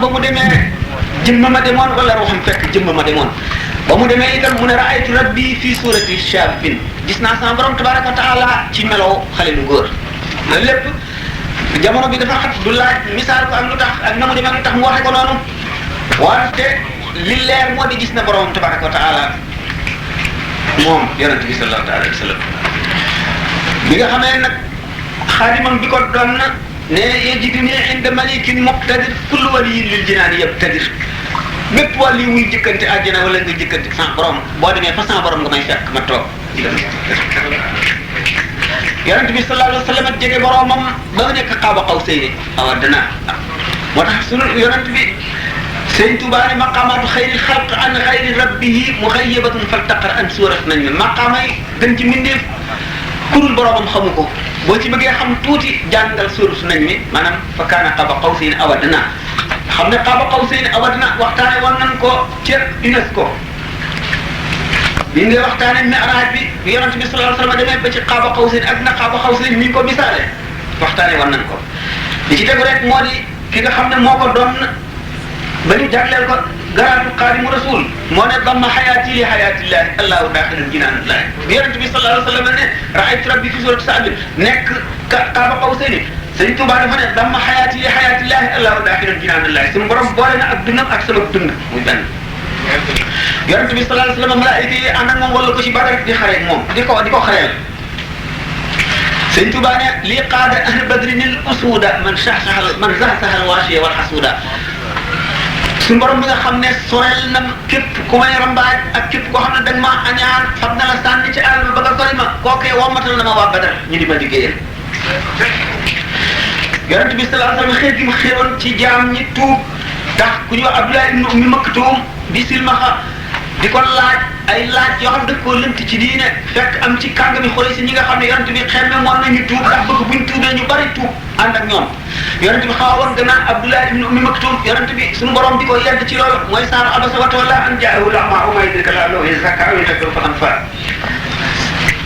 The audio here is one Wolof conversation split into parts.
ba mu demee jëmm ma demoon wala ruuxam fekk jëmm ma demoon ba mu demee itam mu ne raaytu rabbi fii suurati shaabin gis naa sama borom tabaraka wa taala ci melow xale lu góor loolu lépp jamono bi dafa xat du laaj misaal ko ak lu tax ak na mu demee lu tax mu waxe ko noonu wante li leer moo di gis na borom tabaraka wa taala moom yonent bi sallallahu alayhi wa sallam bi nga xamee nag xaadimam bi ko doon na ne yajiduni inda malikin muqtadir kullu waliyin lil jinaani yabtadir bépp wàll yi muy jëkkante àjjana wala nga jëkkante sans borom boo demee fa sans borom nga may fekk ma toog yonent bi sallallahu alayhi wa sallam jege boromam ba nga nekk xaaba qawsayni aw adnaa moo tax sunu yonent bi sëñ Tuubaa ne maqaamaatu xayri xalq an xayri rabbihi muxayyabatun faltaqar an suurat nañ mi maqaamay gën ci mbindeef kurul boromam xamu ko boo ci bëggee xam tuuti jàngal suurat nañ mi maanaam fa kaana qaaba qawsayni aw adnaa xam ne qaaba qawsayni aw adnaa waxtaane woon nañ ko ca UNESCO bi nga waxtaane mi'raaj bi yonent bi sallallahu alayhi wa sallam demee ba ci qaaba qawsayni ak na qaaba qawsayni mi ngi ko misaale waxtaane woon nañ ko li ci tegu rek moo di ki nga xam ne moo ko doon ba ñu jagleel ko garaatu xaadimu rasul moo ne damma xayaati li xayaatillahi allahu daaxilun jinaanillahi bi yonent bi sallallahu alayhi wa sallam ne raaytu rabbi fi suurati Sa'd nekk qaaba qawsayni sëñ Tuubaa dafa ne damma xayaati li xayaatillahi allahu daaxilun jinaanillahi suñu borom boole na ak dundam ak sama dund muy benn yonent bi sallallahu alayhi wa sallam malaayika yi ànd ak moom wala ko ci Badar di xare moom di ko xareel sëñ Tuubaa ne lii qaada ahlu badrinil usuuda man zahzaha al-waashiya wal hasuuda suñu borom bi nga xam ne sorel na képp ku may rambaaj ak képp koo xam ne dañ maa añaan fab na la sànni ci àll ba nga sori ma kookee wommatal na ma waa Badar ñu di ma liggéeyal yonent bi sallallahu alayhi wa sallam xeet gi mu xéeroon ci jaam ñi tuub tax ku ñu wax Abdullah ibn Ummi Maktum di silmaxa di ko laaj ay laaj yoo xam ne koo lënt ci diine fekk am ci kàngami Xuraysh ñi nga xam ne yonent bi xemme moon nañu tuub ndax bëgg buñ tuubee ñu bari tuub ànd ak ñoom yonent bi xaw a woon gannaaw Abdullah ibn Ummi Maktum yonent bi suñu borom di ko yedd ci loolu mooy saaru abasa wa tawalla an jaahu al-a'maa wa maa yudriika la'allahu yazakkaa aw yadhakkaru fa tanfa'ahu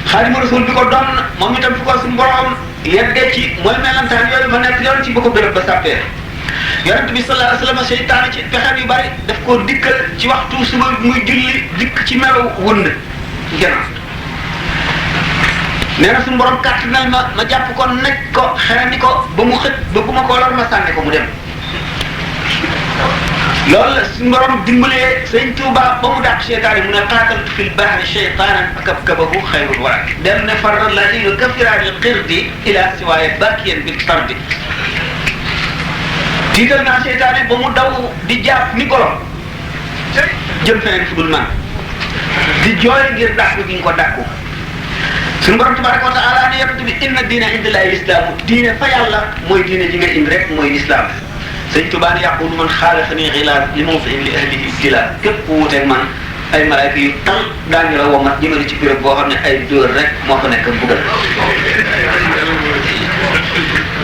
Xaadimu Rasuul bi ko doon moom itam fu ko suñu borom yeddee ci mooy melantaan yooyu ma nekk yoon ci ba ko béréb ba sàppee yonent bi sallallahu alayhi wa sallam seytaane ci pexem yu bari daf koo dikkal ci waxtu suba muy julli dikk ci melo wënd gannaaw nee na suñu borom kàttanal ma jàpp ko nekk ko xerandi ko ba mu xët ba bu ma ko lor ma sànni ko mu dem loolu la suñu borom dimbalee sëñ Tuuba ba mu dàq seytaane mu ne qaataltu fil bahri shaytaanan fakabkabahu xayrul wara dem ne farra ladina kafiraanil qirdi ila siwaaya bakiyan bil tardi tiital naa seytaane ba mu daw di jàpp ni golo jëm feneen fu dul man di jooy ngir dàkku gi nga ko dàkku suñu borom tabaraka wa taala ne yonent bi inna diina indallaahi lislaamu diine fa yàlla mooy diine ji nga indi rek mooy lislaam sëñ Tuubaa ne yaqulu man xaalafanii xilaaf li mawdiin li ahlihi ibtilaa képp ku wuuteeg man ay malaayka yu tal daañu la womat jëmale ci béréb boo xam ne ay dóor rek moo fa nekk bugal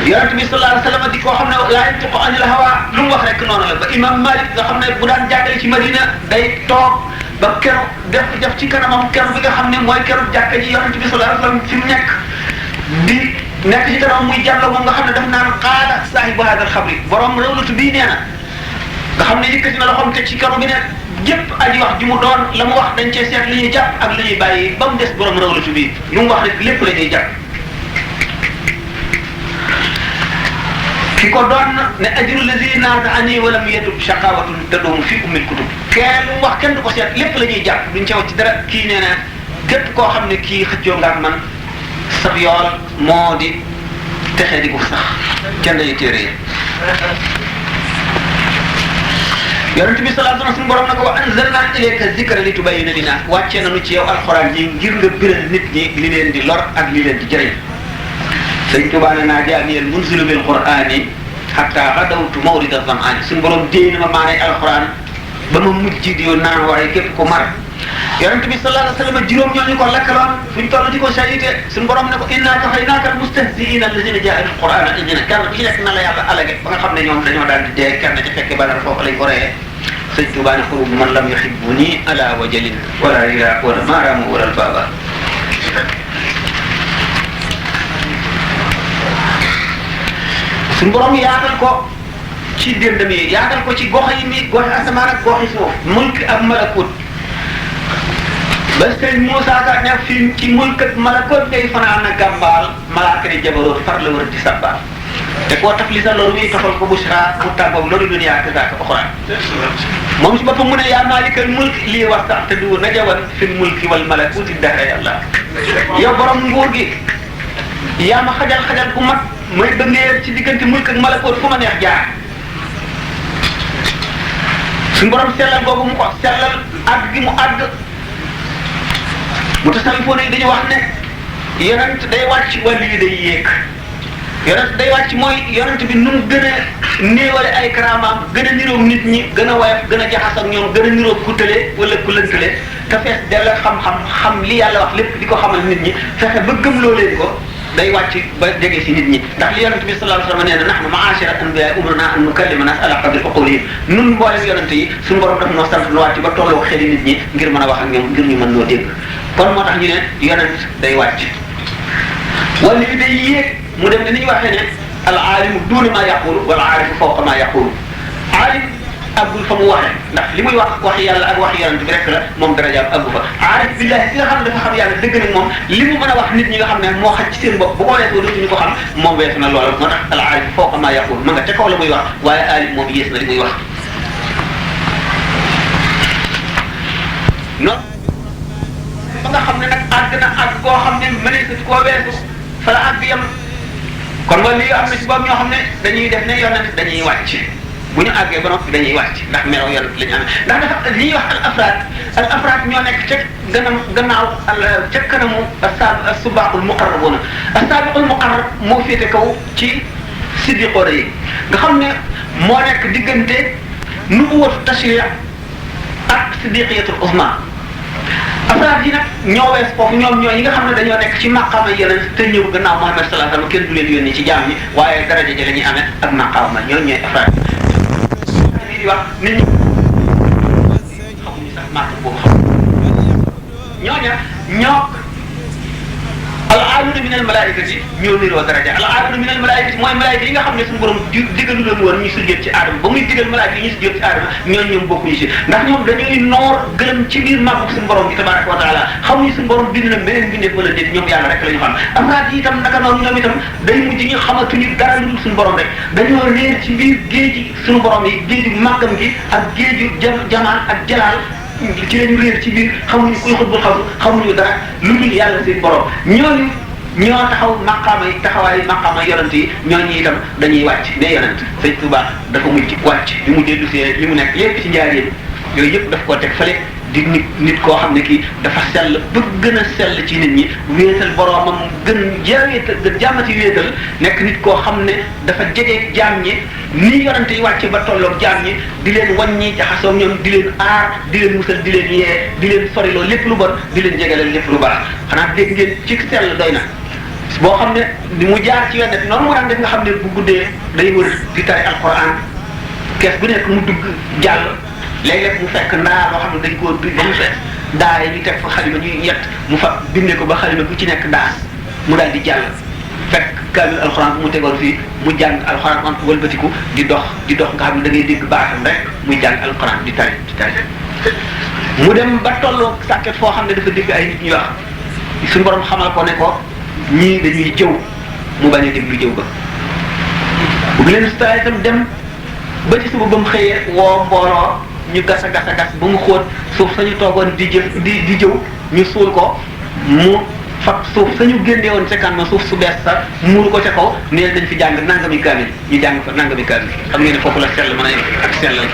yonent bi sallallahu alayhi wa sallam di koo xam ne laa yantiqu anil hawaa lu mu wax rek noonu la ba imam Malik nga xam ne bu daan jàngale ci Madina day toog ba keru def ci kanamam keru bi nga xam ne mooy keru jàkka ji yonent bi sallallahu alayhi wa sallam fi mu nekk di nekk ci kanamam muy jàll moom nga xam ne daf naan qaala saahibu haadal xabri borom rawlatu bii nee na nga xam ne yëkkati na loxoom teg ci keru bi ne jëpp aji wax ji mu doon la mu wax dañ cee seet li ñuy jàpp ak li ñuy bàyyi ba mu des borom rawlatu bii lu mu wax rek lépp la ñuy jàpp. ki ko doon ne ajru lazi naaza'anii wa lam yadum shaqaawatun tadum fi ummil kutub kenn lu mu wax kenn du ko seet lépp la ñuy jàpp duñ ca wax ci dara kii nee na képp koo xam ne kii xëccoo nga ak man sab yool moo di texe di ko sax kenn dañuy téere yi. yonent bi sallallahu alayhi wa sallam suñu borom na ko wa anzalnaa ilayka zikra li tubayyina linnaas wàccee nañu ci yow alxuraan ji ngir nga biral nit ñi li leen di lor ak li leen di jëriñ. sëñ Tuubaa ne naa jaaniyal munzilu bil qur'aani hatta ghadawtu mawrida zam'aani suñu borom déy na ma maanay alxuraan ba ma mujj di naan waaye képp ko mar yonent bi sallallahu alayhi wa sallam juróom ñooñu ko lakkaloon fuñ toll di ko sayite suñu borom ne ko innaa kafaynaaka al-mustahzi'iina allaziina jaa'alu al-qur'aana ihdina kenn ku ci nekk na la yàlla alage ba nga xam ne ñoom dañoo daal di dee kenn ci fekke Badar foofu lañ ko reyee sëñ Tuubaa ne xurub man lam yuhibbunii ala wajalin wala riyaa wala maaraamu wala baaba suñu borom yaatal ko ci déndam yi yaatal ko ci gox yi mi goxi asamaan ak goxi suuf mulk ak malakut ba sëñ Moussa Ka ne fi ci mulk ak malakut ngay fanaan na gàmbaal malaaka di jabaroot far la wër di sabbaal te koo taf li sa loolu muy tafal ko bushra mu tàggoog loolu duniyaa te zaaka uxra moom si boppam mu ne yaa maalikal mulk lii wax sax te du najawan fil mulki wal malakuti dahra yàlla yow borom nguur gi yaa ma xajal bu mag may bëggee ci diggante mulk ak malakut fu ma neex jaar suñu borom sellal boobu mu ko sellal àgg gi mu àgg mu tasawufoon yi dañu wax ne yonent day wàcc wàllu yi day yéeg yonent day wàcc mooy yonent bi nu mu gën a néewale ay karaamaam gën a niroog nit ñi gën a woyof gën a jaxas ak ñoom gën a niroog ku tële wala ku lëntale te fees dell xam li yàlla wax lépp di ko xamal nit ñi fexe ba gëmloo leen ko day wàcc ba jege si nit ñi ndax li yonent bi sallallahu alayhi wa sallam nee na nahnu ma'ashira anbiya umirna an nukallima nas ala qadri uqulihim nun mboolem yonent yi suñu borom daf noo sant nu wàcc ba tolloo xeli nit ñi ngir mën a wax ak ñoom ngir ñu mën noo dégg kon moo tax ñu ne yonent day wàcc wala li day yéeg mu dem ne ni ñu waxee ne al aalimu duuna maa yaqulu wal aarifu fawqa maa yaqulu aalim àggul fa mu waxee ndax li muy wax yàlla ak wax yonent bi rek la moom darajaam àggu fa aarif billahi ki nga xam ne dafa xam yàlla dëgg nag moom li mu mën a wax nit ñi nga xam ne moo xaj ci seen bopp bu ko weesoo dootuñu ko xam moom weesu na loola moo tax al aarif fawqa maa yaqulu ma nga ca kaw la muy wax waaye aalim moom yées na li muy wax noonu ba nga xam ne nag àgg na àgg koo xam ne mëneesatu koo weesu fa la àgg yam kon wala li nga xam ne si boobu ñoo xam ne dañuy def ne yonent dañuy wàcc bu ñu àggee ba noppi dañuy wàcc ndax melaw yonent la ñu amee ndax dafa li ñuy wax al afraad ñoo nekk ca gannaaw ca kanamu as-subaqul muqarrabuna as-sabiqul muqarrab moo féete kaw ci siddiqoona yi nga xam ne moo nekk diggante nubuwatu tashri' ak siddiqiyatul uzma afraad yi nag ñoo wees foofu ñoom ñoo ñi nga xam ne dañoo nekk ci maqaama yeneen te ñëw gannaaw Muhammad sallallahu alayhi wasallam kenn du leen yónni ci jaam ñi waaye daraja ji la ñuy amee ak maqaama ñooñu ñooy afraad yi di wax nit ñi xamuñu sax màq boobu xam ñooña ñoo al-aaluuna min al-malaa'ikati ñoo niroo daraja al-aaluuna min al-malaa'ikati mooy malaayika yi nga xam ne suñu borom digalu leen woon ñu sujjóot ci aadama ba muy digal malaayika yi ñu sujjóot ci aadama ñoom bokkuñu ci ndax ñoom dañuy noor gërëm ci biir màggu suñu borom bi tabaraka wa taala xamuñu suñu borom bind na beneen bindee wala déet ñoom yàlla rek la ñu xam afraad yi itam naka noonu ñoom itam day mujj ñu xamatuñu dara lu dul suñu borom rek dañoo réer ci biir géeji suñu borom yi géeju màggam gi ak géeju jamaan ak jalaal ci lañu réer ci biir xamuñu kuy xutbul xamuñu dara lu dul yàlla seen borom ñooñu ñoo taxaw maqaama yi taxawaayu maqaama yonent yi ñooñu itam dañuy wàcc ne yonent sëñ Tuubaa dafa mujj wàcc bi mu dellu see li mu nekk lépp ci njaareem yooyu yëpp daf koo teg fële di nit koo xam ne kii dafa sell ba gën a sell ci nit ñi wéetal boroomam gën jàmmati wéetal nekk nit koo xam ne dafa jege jaam ñi ni yonent yi wàcce ba tolloog jaam ñi di leen wàññi jaxasoo ñoom di leen aar di leen musal di leen yee di leen soriloo lépp lu bon di leen jegaleel lépp lu baax xanaa dégg ngeen ci sell doy na boo xam ne ni mu jaar ci yonent noonu mu daan def nga xam ne bu guddee day wër di tari alquran kees bu nekk mu dugg jàll léeg-léeg mu fekk ndaa loo xam ne dañ koo bi ba mu fees daa yi ñu teg fa xalima ñuy yett mu fa bindee ko ba xalima bu ci nekk daas mu daal di jàll fekk kaamil alxuraan bu mu tegoon fii mu jàng alxuraan man wëlbatiku di dox nga xam ne da ngay dégg baaxam rek muy jàng alxuraan di tari mu dem ba tolloo sàkket foo xam ne dafa dégg ay nit ñuy wax suñu borom xamal ko ne ko ñii dañuy jëw mu bañ a déglu jëw ba bu leen sutaay itam dem ba ci suba ba mu xëyee woo mbooloo ñu gas a gas ba mu xóot suuf sañu toogoon di jëw ñu suul ko mu fab suuf sañu génnee woon ca kan ma suuf su bees sax muuru ko ca kaw nee nañ fi jàng nangami kaamil ñu jàng fa nangami kaamil xam ngeen ne foofu la sell mën a ak sellal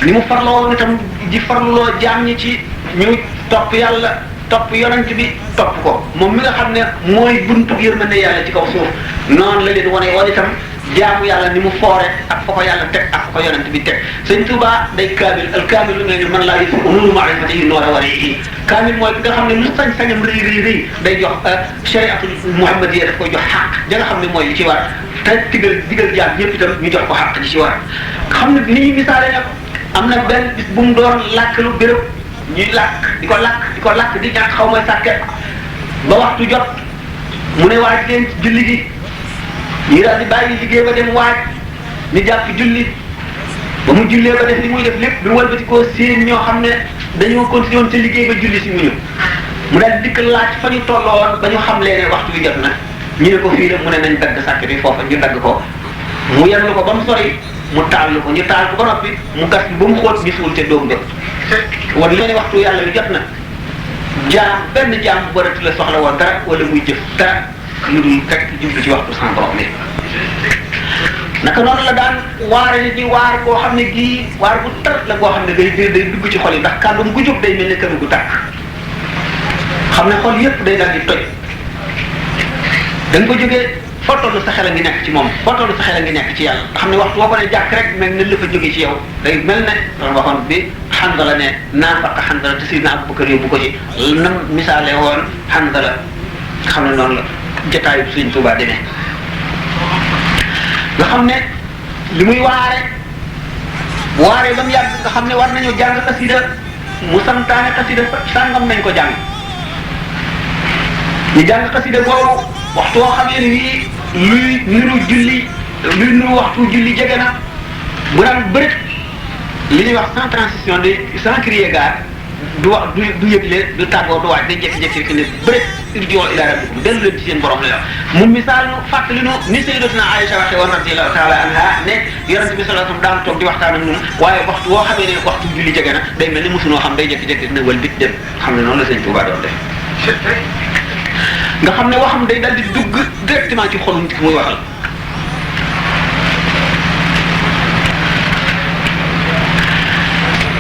ni mu farloo itam di farloo jaam ñi ci ñu topp yàlla topp yonent bi topp ko moom mi nga xam ne mooy buntu yërmande yàlla ci kaw suuf noonu la leen wane woon itam jaamu yàlla ni mu foore ak fa ko yàlla teg ak fa ko yonent bi teg sëñ Tuubaa day kaamil al kaamil lu mel ni man laa yëfu nuru maarifatihi noora warihi kaamil mooy bi nga xam ne lu sañ-sañam rëy day jox shariatul muhammadiyya daf koy jox xaq ja nga xam ne mooy li ci war te digal jaam ñëpp itam ñu jox ko xaq ji ci war nga xam ne ni ñuy misaale nag am na benn bis bu mu doon làkk lu béréb ñuy làkk di ko làkk di ñàkk xaw ma sàkket ba waxtu jot mu ne waaj leen julli gi ñu daal di bàyyi liggéey ba dem waaj ñu jàpp julli ba mu jullee ba def li muy def lépp bi walbati koo séen ñoo xam ne dañoo continué woon te liggéey ba julli si mu ñëw mu daal dikk laaj fa ñu tolloon ba ñu xam leen ne waxtu bi jot na ñu ne ko fii la mu ne nañ dagg sàkk bi foofa ñu dagg ko mu yenn ko ba mu sori mu taal ko ñu taal ko ba noppi mu gas bi ba mu xóot gisuwul te doom ba wan leen waxtu yàlla bi jot na jaam benn jaam bu bërati la soxla woon dara wala muy jëf dara lu dul rek jublu ci waxtu sans borom bi naka noonu la daan waare nit ñi waar koo xam ne gii waar bu tar la koo xam ne day dugg ci xol yi ndax kàddu gu jóg day mel ne kër gu tàkk xam ne xol yépp day daal di toj da nga ko jógee foo toll sa xel a ngi nekk ci moom foo toll sa xel a ngi nekk ci yàlla nga xam ne waxtu boo ko ne jàkk rek mel ne la fa jógee ci yow day mel ne loolu waxoon bi Hanzala ne naafaqa Hanzala te Sidna Abubakar yóbbu ko ci nam misaale woon Hanzala nga xam ne noonu la jotaayu Sëriñ Tuubaa demee nga xam ne li muy waare ba mu yàgg nga xam ne war nañoo jàng xasida mu santaane xasida sàngam nañ ko jàng ñu jàng xasida boobu waxtu woo xam ne nii luy niru waxtu julli jege na bu daan bëri li ñuy wax sans transition de sans crier gare du wax du yëgle du tàggoo du waaj day jékki-jékki fi ne bëri irji'u ila rabbikum dellu leen ci seen borom la wax mu misaal nu fàttali nu ni sayyidatuna Aïcha waxe woon radiyallahu taala anha ne yonent bi sallallahu alayhi wasallam daan toog di waxtaan ak ñun waaye waxtu woo xamee ne waxtu julli jege na day mel ni mosunoo xam day jékki-jékki dina wël bit dem xam ne noonu la sëñ Tuubaa doon def nga xam ne waxam day dal di dugg directement ci xolu nit ki muy waxal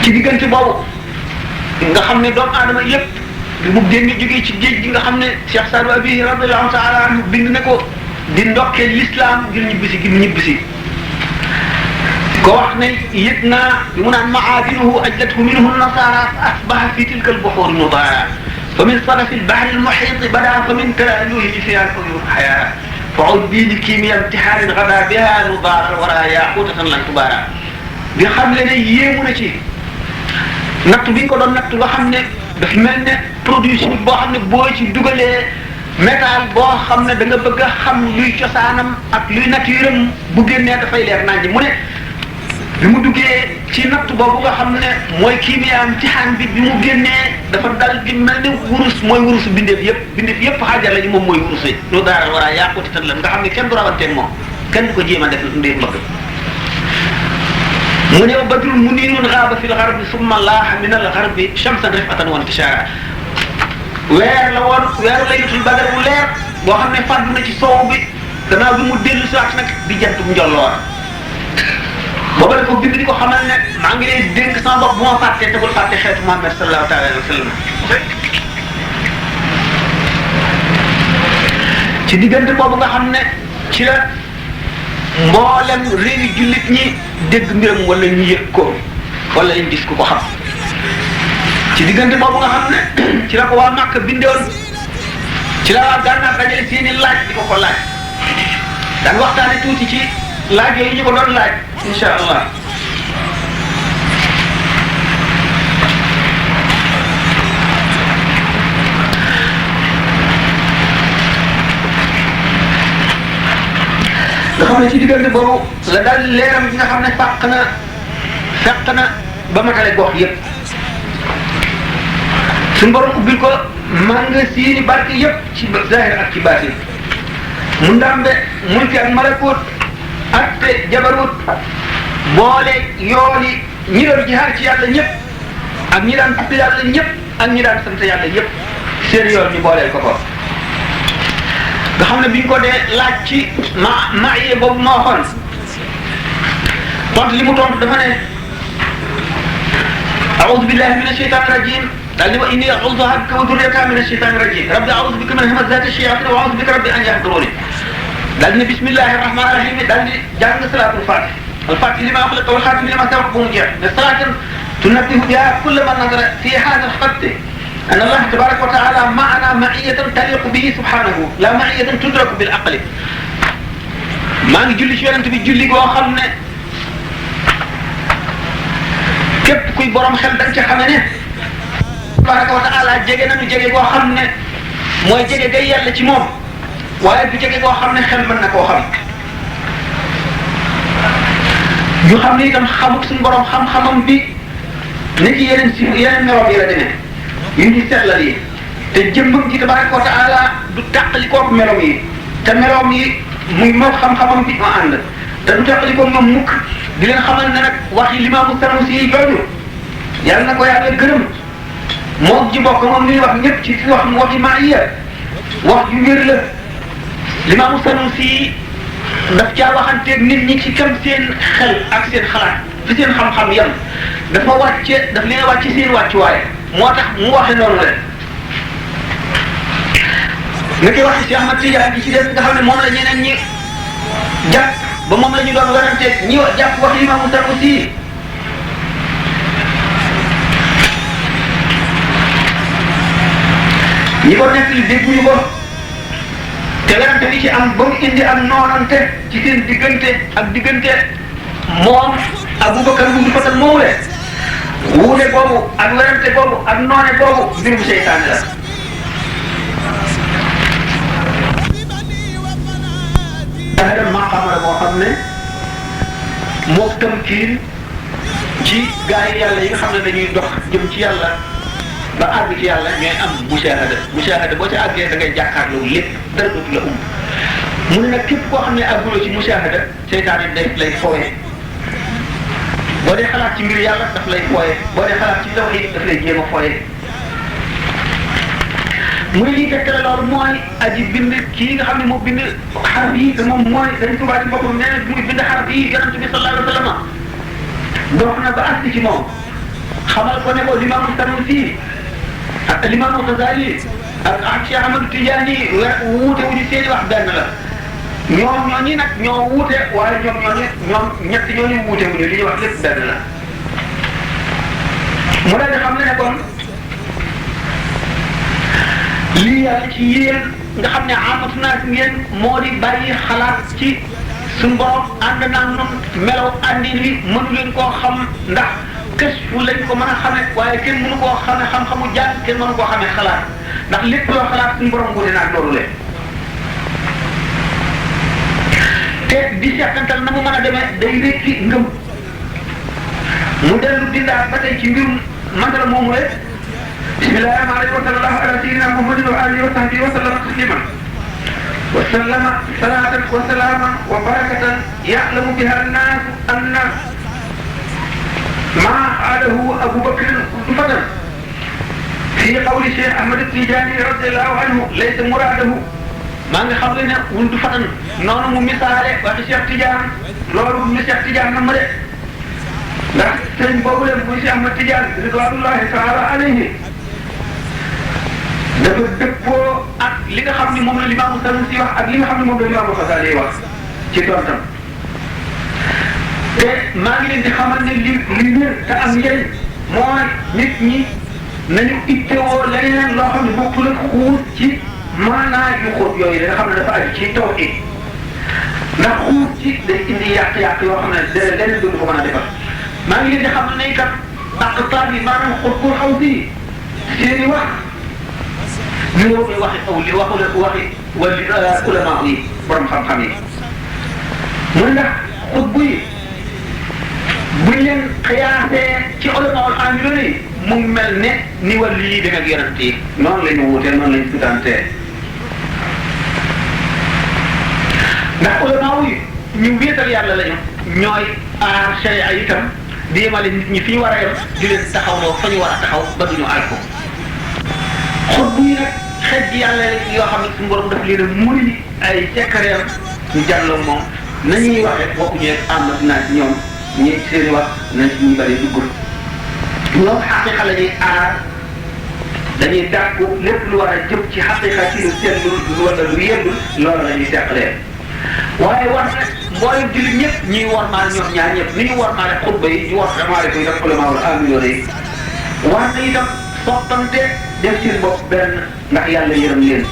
ci diggante boobu nga xam ne doomu aadama yépp li mu génne jógee ci géej gi nga xam ne Cheikh Sadou Abi radiyallahu ta'ala anhu bind na ko di ndokkee l'islam ngir ñibbisi gi mu ñibbisi ko wax ne yëg naa bi mu naan maadinuhu ajlathu minhu nasara fa asbaha fi tilka al-buhur mudara fa min sadafi al-bahr al-muhit bada fa min talaluhi fiha al-uyun haya fa'ud bi li kimia imtihanin ghada biha nudara wara yaqutatan lan tubara bi xam le ne yéemu na ci natt bi ñu ko doon natt nga xam ne daf mel ne produit chimique boo xam ne boo ci dugalee métal boo xam ne da nga bëgg a xam luy cosaanam ak luy nature am bu génnee dafay leer nañ mu ne bi mu duggee ci natt boobu nga xam ne mooy kimia imtihaan bi mu génnee dafa dal di mel ne wurus mooy wurusu bindeef yëpp xaajar lañu moom mooy wurus yi lu daaral war a yàquti tan la nga xam ne kenn du rawanteeg moom kenn du ko jéem a def ndéem mbëgg mu ne badrun muniirun gaaba fi l-garbi summa laaha min al-garbi shamsan rifatan wa intishaara weer la woon weeru laylatul badr bu leer boo xam ne fàddu na ci soow bi gannaaw bi mu dellu si waat nag di jantum njolloor booba dafa bind di ko xamal ne maa ngi lay dénk sama bopp bu ma fàttee te bul fàtte xeetu Muhammad sallallahu taala alayhi wa sallam ci diggante boobu nga xam ne ci la mboolem réewi jullit ñi dégg mbiram wala ñu yëg ko wala ñu gis ku ko xam ci diggante boobu nga xam ne ci la ko waa Màkka bindoon ci la waa Gànnaar dajale seeni laaj di ko laaj daan waxtaane tuuti ci laaj yooyu ñu ko doon laaj insha allah nga xam ne ci diggante boobu la daal leeram gi nga xam ne fekk na ba matale gox yëpp suñu borom ubbil ko magasin barke yëpp ci zahir ak ci baatin mu ndambe mulki ak malakut ak te jabarut boole yooni ñi doon jihaar ci yàlla ñëpp ak ñi daan tudd yàlla ñëpp ak ñi daan sant yàlla ñëpp seen yoon ñu booleel ko ko nga xam ne bi ñu ko dee laaj ci maayee boobu ma waxoon tontu li mu tontu dafa ne a'udhu billahi minash shaytanir rajim daal ni wa inni a'udhuha bika wa dhurriyyataha minash shaytanir rajim rabbi a'udhu bika min hamazati shayatin wa a'udhu bika rabbi an yahduruni daal ni bismillahir rahmanir rahim daal di jàng salatul fatih al-fatih lima ughliqa wal khatim lima sabaqa bu mu jeex ne salaatan tunabbihu biha kulla man nazara fi hadha al-khatt أن الله تبارك وتعالى معنا معية تليق به سبحانه لا معية تدرك بالعقل ما نجي جلي شو أنت بتجلي جوا خلنا كيف كوي برام خل دنك خمنه تبارك وتعالى جعنا نجي جوا خلنا ما يجي جاي اللي تمام واحد بيجي جوا خلنا خل منك وخل ñu xam ne itam xamut suñu borom xam-xamam bi ne ci yeneen meloom yi la demee yu ñu seetlal yi te jëmbam ji tabaraka wa taala du tàqali koog meloom yi te meloom yi muy moom xam-xamam bi ma ànd te du tàqali koog moom mukk di leen xamal ne nag wax yi Limaamu Sanusi yi jooju yàlla na ko yàlla gërëm moom ji bokk moom li ñuy wax ñëpp ci wax mu waxi maaiya wax ju wér la Limaamu Sanusi daf caa waxanteeg nit ñi ci kam seen xel ak seen xalaat fi seen xam-xam yam dafa daf leen wàcce seen wàccuwaay moo tax mu waxe noonu la nga koy wax si Ahmad Tijaan bi ci des nga xam ne moom la ñeneen ñi jàpp ba moom la ñu doon waranteeg ñi jàpp wax Limaamu Sanusi ñi ko nekk li dégguñu ko te werante li ci am ba mu indi ak noonante ci seen diggante moom Abubakar bu fatal moomule wuute boobu ak werante boobu ak noone boobu mbirum seytaane la dafa maqaama la boo xam ne moo tamkiin ci gaa yi yàlla yi nga xam ne dañuy dox jëm ci yàlla ba àgg ci yàlla ñooy am mushahada boo ci àggee da ngay jàkkaarloo lépp dara dootu la mu ne nag képp koo xam ne àgguloo ci mushahada seytaane day lay fooyee boo dee xalaat ci mbir yàlla daf lay fooyee boo dee xalaat ci tawhid daf lay jéem a fooyee mu ne lii tegtale loolu mooy aji bind kii nga xam ne moo bind xaraf yi te moom mooy dañ Tuubaa ci boppam nee na muy bind xaraf yi yonent bi sallallahu alayhi wa sallam dox na ba àgg ci moom xamal ko ne ko Limaamu Sanusi ak Limaamu Xasaali ak Cheikh Ahmadu Tijaani wuute wuñu seeni wax benn la ñoom ñooñu nag ñoo wuute waaye ñoom ñett ñooñu wuute wuñu li ñuy wax lépp benn la mu daal di xam ne kon lii yàlla ci yéen nga xam ne amatu naa si ngeen moo di bàyyi xalaat ci suñu borom ànd naa noonu melaw àndin wi mënu leen koo xam ndax kës fu lañ ko mën a xamee waaye kenn mënu koo xamee xam-xamu jàng kenn mënu koo xamee xalaat ndax lépp loo xalaat suñu borom wuute naa ak loolu leen te di seetantal na mu mën a demee day rékki ngëm mu dellu dindaat ba tey ci mbirum mandala moomu rek bismillahi rahmaani rahiim wa sallallahu ala sayyidina muhammadin wa alihi wa sahbihi wa sallama tasliman wa sallama salaatan wa salaaman wa barakatan ya'lamu biha an-naas anna ما قاله أبو بكر فضل في قول الشيخ أحمد التيجاني رضي الله عنه ليس مراده ما نخبرنا ولد فضل نون مثال وقت الشيخ تيجان لولو الشيخ تيجان نمره لا سن بقول الشيخ أحمد تيجان رضوان الله تعالى عليه dafa dëppoo ak li nga xam ni moom la Limaamu Sanusi wax ak li nga xam ni moom la Limaamu Xasaali wax ci tontam te maa ngi leen di xamal ne li wér te am njëriñ mooy nit ñi nañu ittewoo leneen loo xam ne bokkul ak xuus ci maanaa yu xóot yooyu da nga xam ne dafa aju ci tawhid ndax xuus ci day indi yàq-yàq yoo xam ne leneen du ko mën a defar maa ngi leen di xamal ne itam aqtaar yi maanaam xóot xaw si seeni wax ñu ngi koy waxi aw li waxi wala ulama yi borom xam-xam yi mu ndax xutbu yi buñ leen xiyaasee ci ulamaul aamiluun yi mu mel ne ni wàllu yi dem ak yonent yi noonu la ñu wuutee noonu la ñu sutantee ndax ulama yi ñu wéetal yàlla lañu ñooy aar sharia itam di yemale nit ñi fi ñu war a yem di leen taxawloo fa ñu war a taxaw ba duñu aal ko xutbu yi nag xeet ji yàlla yoo xam ne suñu borom daf leen a muri ay sekkareem ñu jàlloo moom nañuy waxe bokkuñu rek ànd naa ci ñoom ñi seeni wax nañ ci ñu bëri duggul ñoom xaqiqa la ñuy aar dañuy dàkku lépp lu war a jëm ci xaqiqa ci lu seetlu wala lu yëndul loolu la ñuy seqalee waaye war na mboolem jullit ñëpp ñuy wormaal ñoom ñaar ñëpp ni ñu wormaale xutba yi ñu wormaale ko itam ulamaul aamiluun yi war na itam soppante def seen bopp benn ndax yàlla yërëm leen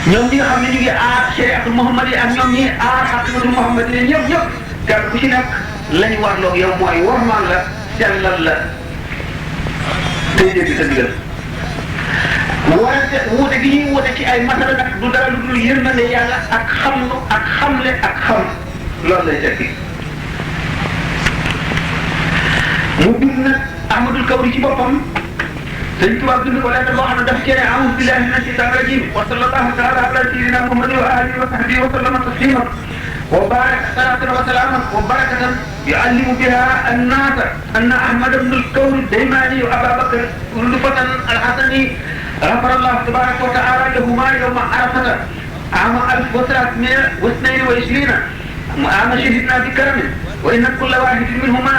ñoom ñi nga xam ne ñu ngi aar shariatul muhammad yi ak ñoom ñi aar xaqiqatul muhammad yi ñëpp kenn ku ci nekk lañu warloo yow mooy wormaal la sellal la tey dégg sa digal wante wuute gi ñuy wuute ci ay masala nag du dara lu dul yërmande yàlla ak xamlu ak xamle ak xam loolu lay tekki mu bind nag Ahmadul Kawri ci boppam sëñ Tuubaa bind ko lettre boo xam ne daf cee a'uuzu billahi mina shaytaani rajiim wa sallallahu taala ala sayyidina Muhammadin wa alihi wa sahbihi wa sallama tasliman wa baraka salatan wa salaman wa barakatan yu'allimu biha an-naasa anna Ahmad ibn al-Kawri ad-Daymaani wa Abaa Bakr Ulfatan al-Hasani غفر الله تبارك وتعالى لهما يوم عرفة عام 1322 عام شهدنا بكرمه وإن كل واحد منهما